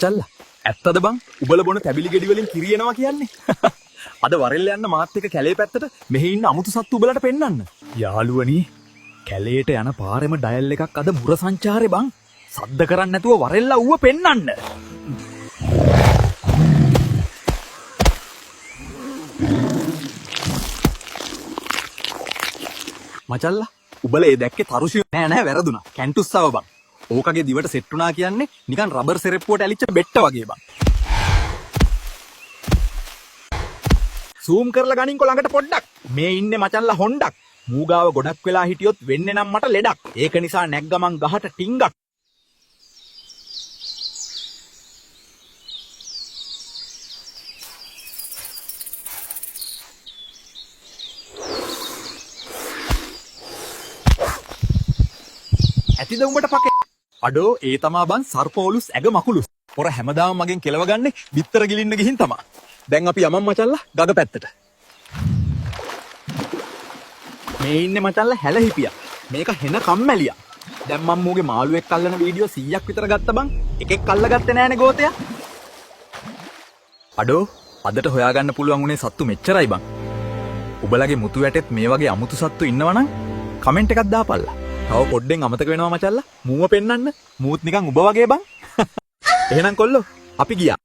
මචල්ලා, ඇත්තද බං උඹල බොන තැබිලි ගෙඩි වලින් කිරි එනවා කියන්නේ? අද වරෙල්ල යන්න මාත් එක්ක කැලේ පැත්තට මෙහි ඉන්න අමුතු සත්තු උඹලට පෙන්නන්න. යාළුවනි, කැලේට යන පාරෙම ඩයල් එකක් අද මුර සංචාරේ බං. සද්ද කරන්නේ නැතුව වරෙල්ලා ඌව පෙන්නන්න. මචල්ලා, උඹල ඒ දැක්කේ තරුෂි නෑ නෑ, වැරදුනා. කැන්ටුස්සාව බං. ඕකගේ දිවට සෙට් වුණා කියන්නේ නිකන් රබර් සෙරෙප්පුවට ඇලිච්ච බෙට්ට වගේ බං. සූම් කරලා ගනින්කො ළඟට පොඩ්ඩක්. මේ ඉන්නේ මචල්ලා හොණ්ඩක්. මූ ගාව ගොඩක් වෙලා හිටියොත් වෙන්නේ නම් මට ලෙඩක්. ඒක නිසා නැග්ගමන් ගහට ටිංගක්. ඇතිද උඹට පකේ? අඩෝ, ඒ තමා බං සර්පෝලුස් ඇග මකුලුස්. පොර හැමදාම මගෙන් කෙලව ගන්නේ බිත්තර ගිලින්න ගිහින් තමා. දැන් අපි යමන් මචල්ලා ගග පැත්තට. මේ ඉන්නේ මචල්ලා හැලහිපියා. මේක හෙන කම්මැලියා. දැන් මං මූගේ මාළුවෙක් අල්ලන වීඩියෝ 100ක් විතර ගත්ත බං. එකෙක් අල්ලගත්තේ නෑනේ ගෝතයා. අඩෝ, අදට හොයාගන්න පුළුවන් උනේ සත්තු මෙච්චරයි බං. උඹලගේ මුතු වැටෙත් මේ වගේ අමුතු සත්තු ඉන්නවනම් කමෙන්ට් එකක් දාපල්ලා. තව පොඩ්ඩෙන් අමතක වෙනවා මචල්ලා මූව පෙන්නන්න. මූත් නිකන් උඹ වගේ බං. එහෙනම් කොල්ලෝ, අපි ගියා.